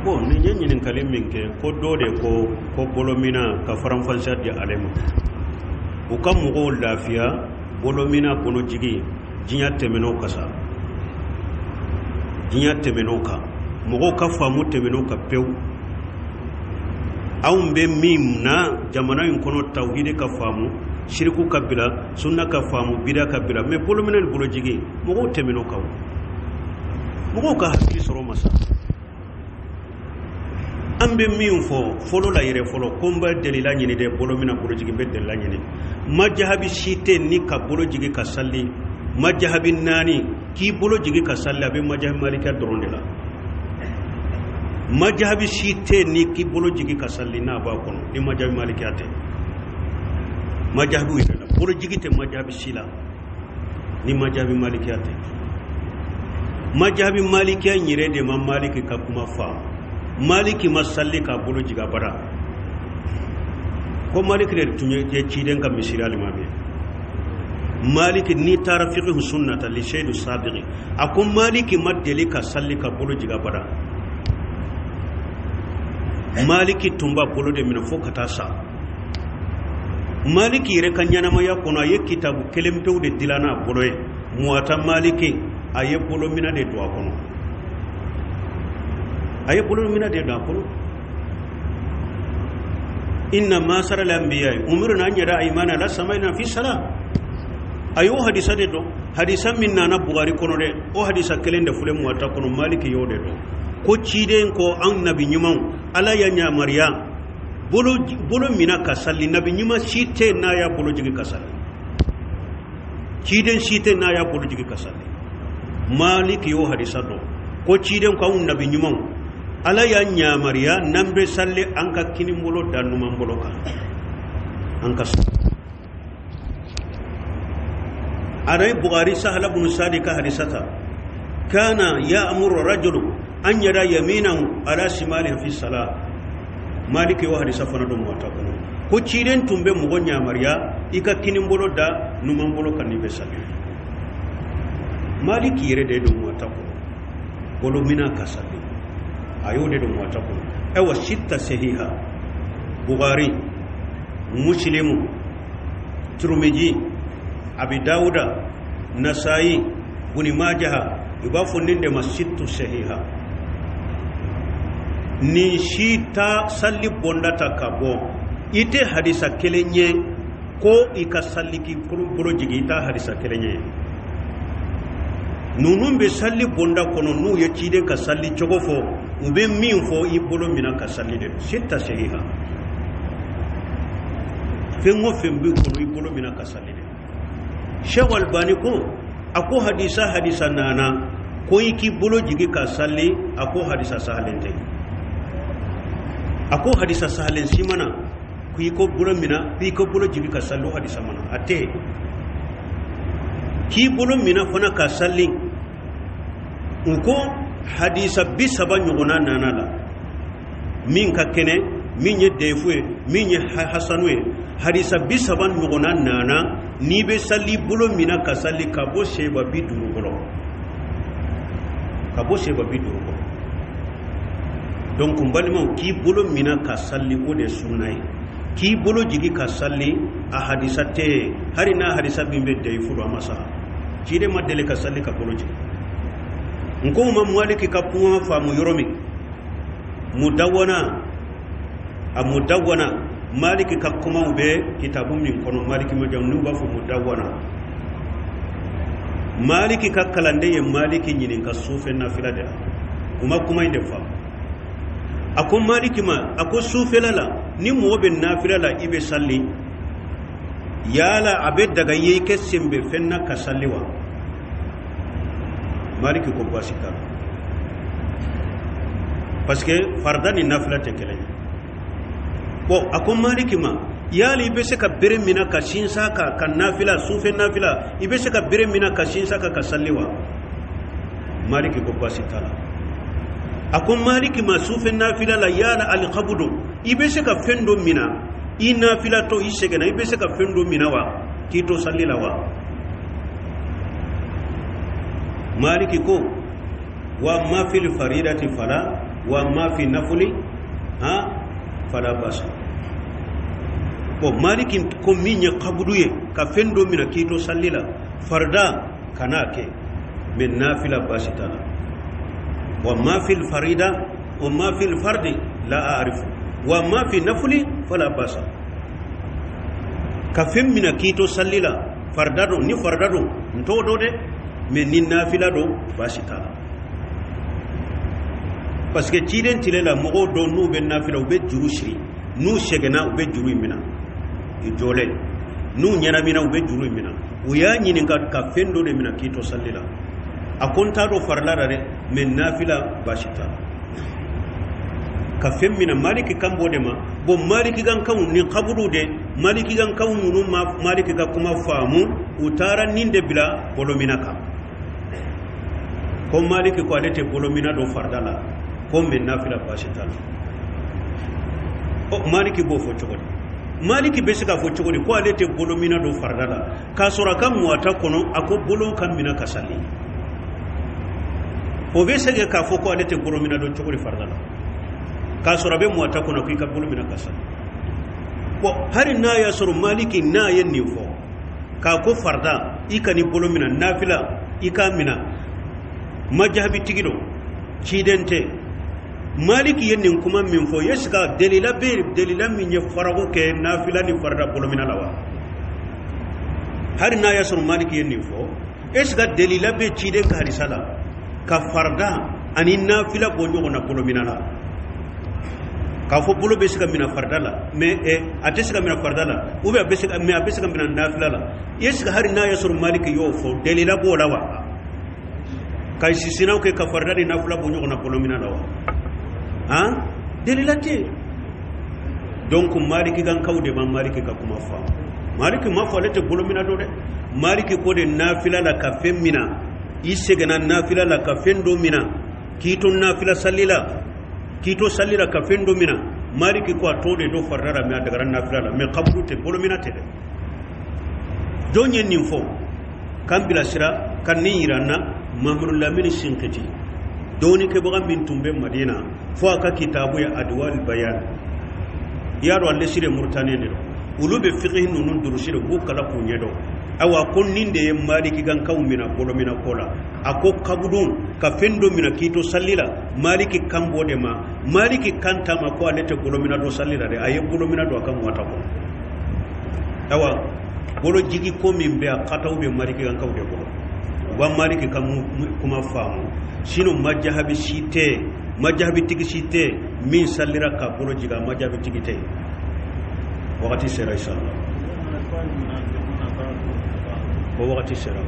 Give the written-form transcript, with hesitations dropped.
Bon, nin ye ɲininkali min kɛ, ko dɔ de ko ko bolomina ka faranfasiya di ale ma, u ka mɔgɔw lafiya. Bolomina, bolojigi, diɲɛ tɛmɛn'o kan sa, diɲɛ tɛmɛn'o kan, mɔgɔw ka faamu tɛmɛn'o kan pewu. Anw bɛ min na jamana in kɔnɔ, tawhidi ka faamu, siriku ka bila, sunna ka faamu, bida ka bila, mais bolominɛ ni bolojigi, mɔgɔw tɛmɛn'o kan, mɔgɔw ka hakili sɔrɔ ma sa. An bɛ min fɔ fɔlɔ la yɛrɛ fɔlɔ, ko n bɛ delila ɲini dɛ, bolomina, bolojigi, n bɛ delila ɲini. Majahabi si tɛ ni ka bolo jigi ka sali. Majahabi naani k'i bolo jigi ka sali, a bɛ majahabi malikiya dɔrɔn de la. Majahabi si tɛ ni k'i bolo jigi ka sali n'a b'a kɔnɔ ni majahabi malikiya tɛ. Majahabiw yɛrɛ la, bolojigi tɛ majahabi si la ni majahabi malikiya tɛ. Majahabi malikiya yɛrɛ de ma Maliki ka kuma faamu. Maliki ma sali k'a bolo jigi abada. Ko Maliki de tun ye ciden ka misiri alimami ye. Maliki, n'i taara fiqhu sunnata li seydu sabiqi, a ko Maliki ma deli ka sali ka bolo jigi abada. Maliki tun b'a bolo de minɛ fo ka taa sa. Maliki yɛrɛ ka ɲɛnamaya kɔnɔ, a ye kitabu kelen pewu de dilan n'a bolo ye, Muwata Maliki. A ye bolomina de don a kɔnɔ, a ye bolomina de don a kɔnɔ. Inna ma'ashara al-anbiya umirna an yada aymana la samaina fi salam. A y'o hadisa de dɔn, hadisa min nana Bugari kɔnɔ dɛ, o hadisa kelen de filɛ Muwata kɔnɔ. Maliki y'o de dɔn ko ciden ko an nabi ɲumanw, Ala ya yamaruya bolo bolo mina ka sali. Nabi ɲuman si tɛ n'a y'a bolo jigi ka sali, ciden si tɛ n'a y'a bolo jigi ka sali. Maliki y'o hadisa dɔn ko ciden ko anw nabi ɲumanw, Ala y'a yamaruya n'an bɛ sali, an ka kini bolo da numan bolo kan, an ka sali. A ye Bukhari, Sahala bunu Sadi ka hadisa ta: kana ya'muru rajulu an yada yaminahu ala simalihi fi salah. Maliki y'o hadisa fana dɔn Muwata kɔnɔ ko ciden tun bɛ mɔgɔ yamaruya i ka kini bolo da numan bolo kan n'i bɛ sali. Maliki yɛrɛ de don Muwata kɔnɔ bolo mina ka sali, a y'o de don Muwata kɔnɔ. Ayiwa, sitta sahiha, Bukhari, Muslimu, Turmiji, Abi Dawuda, Nasayi, Buni Majaha, i b'a fɔ nin de ma sittu sahiha. Nin si ta sali bonda ta ka bɔ, i tɛ hadisa kelen ye ko i ka sali k'i bolo jigi, i t'a hadisa kelen ye. Ninnu bɛ sali bonda kɔnɔ, n'u ye ciden ka sali cogo fɔ, u bɛ min fɔ, i bolo minɛ ka sali de don. Sitta sahiha, fɛn o fɛn b'i kɔnɔ, i bolo minɛ ka sali de. Sheikh Albani ko, a ko hadisa hadisa nana ko i k'i bolo jigi ka sali, a ko hadisa sahalen tɛ. A ko hadisa sahalen si mana ko i ko bolo mina, k'i ko bolo jigi ka sali, o hadisa mana, a tɛ. K'i bolo mina fana ka sali, u ko hadisa 30 ɲɔgɔnna nana la min ka kɛnɛ, min ye defu ye, min ye hasanu ye. Hadisa 30 ɲɔgɔnna nana n'i bɛ sali bolo mina ka sali, ka bɔ seba 50 kɔrɔ, ka bɔ seba 50 kɔrɔ. Donc n balimaw, k'i bolo mina ka sali, o de sunna ye. K'i bolo jigi ka sali, a hadisa tɛ yen. Hali n'a hadisa min bɛ defu don, a ma sa. Ciden ma deli ka sali ka bolo jigi. N ko ma Maliki ka kuma faamu yɔrɔ min, Mudawana, a Mudawana, Maliki ka kumaw bɛ kitabu min kɔnɔ, Maliki ma jamu, n'u b'a fɔ Mudawana. Maliki ka kalanden ye Maliki ɲininka sufɛ nafila de la, u ma kuma in de faamu. A ko Maliki ma, a ko sufɛla la, ni mɔgɔ bɛ nafila la, i bɛ sali, yala a bɛ daga ye i kɛ sen bɛ fɛn na ka sali wa? Maliki ko baasi t'a la, parce que farida ni nafila tɛ kelen ye. Bon, a ko Maliki ma, yali i bɛ se ka bere minɛ ka sinsin kan ka nafila, sufɛ nafila, i bɛ se ka bere minɛ ka sinsin kan ka sali wa? Maliki ko baasi t'a la. A ko Maliki ma, sufɛ nafila la, yala alikabudu, i bɛ se ka fɛn dɔ minɛ i nafila tɔ, i sɛgɛnna, i bɛ se ka fɛn dɔ minɛ wa k'i to sali la wa? Maliki ko wa ma fil faridati fala. Wa ma fi nafuli ha fala basa. Bon, Maliki ko min ye kabudu ye ka fɛn dɔ mina k'i to salli la, farida kana kɛ, mais nafila baasi t'a la. Wa ma fi farida wa ma fi fardi la a'rifu wa ma fi nafuli fala basa. Ka fɛn mina k'i to salli la, farida don ni farida don n t'o dɔn dɛ, mais ni nafila don baasi t'a la. Parce que ciden tile la, mɔgɔw dɔw n'u bɛ nafila, u bɛ juru siri, n'u sɛgɛnna u bɛ juru in minɛ i jɔlen, n'u ɲɛnamina u bɛ juru in minɛ. U y'a ɲininka ka fɛn dɔ de minɛ k'i to salli la, a ko n t'a dɔn farila la dɛ, mais nafila baasi t'a la ka fɛn minɛ. Maliki kan b'o de ma. Bon, Maliki kan kanw ni kabudu de, Maliki kan kanw ninnu ma Maliki ka kuma faamu, u taara nin de bila bolomina kan, ko Maliki ko ale tɛ bolomina don farida la, ko mais nafila baasi t'a la. Ɔ, Maliki b'o fɔ cogo di? Maliki bɛ se k'a fɔ cogo di ko ale tɛ bolomina don farida la, k'a sɔrɔ a ka muwata kɔnɔ a ko bolo ka mina ka sali? O bɛ se k'a fɔ ko ale tɛ bolomina don cogo di farida la, k'a sɔrɔ a bɛ muwata kɔnɔ ko i ka bolo mina ka sali? Bon, hali n'a y'a sɔrɔ Maliki n'a ye nin fɔ k'a ko farida i ka n'i bolo mina, nafila i k'a mina, majahabitigi don, ciden tɛ. Maliki ye nin kuma min fɔ, est-ce que delila bɛ delila min ye farago kɛ nafila ni farida bolomina la wa? Hali n'a y'a sɔrɔ Maliki ye nin fɔ, est-ce que delila bɛ ciden ka hadisa la ka farida ani nafila bɔ ɲɔgɔn na bolomina la, k'a fɔ bolo bɛ se ka minɛ farida la, mais a tɛ se ka minɛ farida la, ou bien a bɛ se ka, mais a bɛ se ka minɛ nafila la? Est-ce que hali n'a y'a sɔrɔ Maliki y'o fɔ, delila b'o la wa, ka sisinaw kɛ ka farida ni nafila bɔ ɲɔgɔn na bolomina la wa? Han, delila tɛ. Donc Maliki kan kaw de ma Maliki ka kuma faamu. Maliki ma fɔ ale tɛ bolomina don dɛ. Maliki ko de nafila la ka fɛn mina, i sɛgɛnna nafila la ka fɛn dɔ mina k'i to nafila salli la, k'i to salli la ka fɛn dɔ mina, Maliki ko a t'o de don farida la, mais a dagara nafila la. Mais kaburu tɛ, bolomina tɛ dɛ. Jɔn ye nin fɔ k'an bilasira ka nin yira n na? Mamadu Lamini Sinkiti, dɔɔnikɛbaga min tun bɛ Madina, fo a ka kitabu ye Adwal Bayan. I y'a dɔn, ale sire Mauritanie de don, olu bɛ fiqh ninnu durusi de, u b'u kala k'u ɲɛdɔn. Ayiwa, ko nin de ye Maliki kankaw mina bolomina ko la. A ko kabudon ka fɛn dɔ mina k'i to salli la, Maliki kan b'o de ma. Maliki kan ta ma ko ale tɛ bolomina don salli la dɛ, a ye bolomina don a ka muwata kɔnɔ. Ayiwa, bolo jigi ko min bɛ a kataw bɛ Maliki kankaw de bolo, u b'a Maliki ka kuma faamu. Sinon majahabi si tɛ, majahabi tigi si tɛ min sallira ka bolo jigi, a majahabi tigi tɛ. Wagati sera, inshallah, ko wagati sera.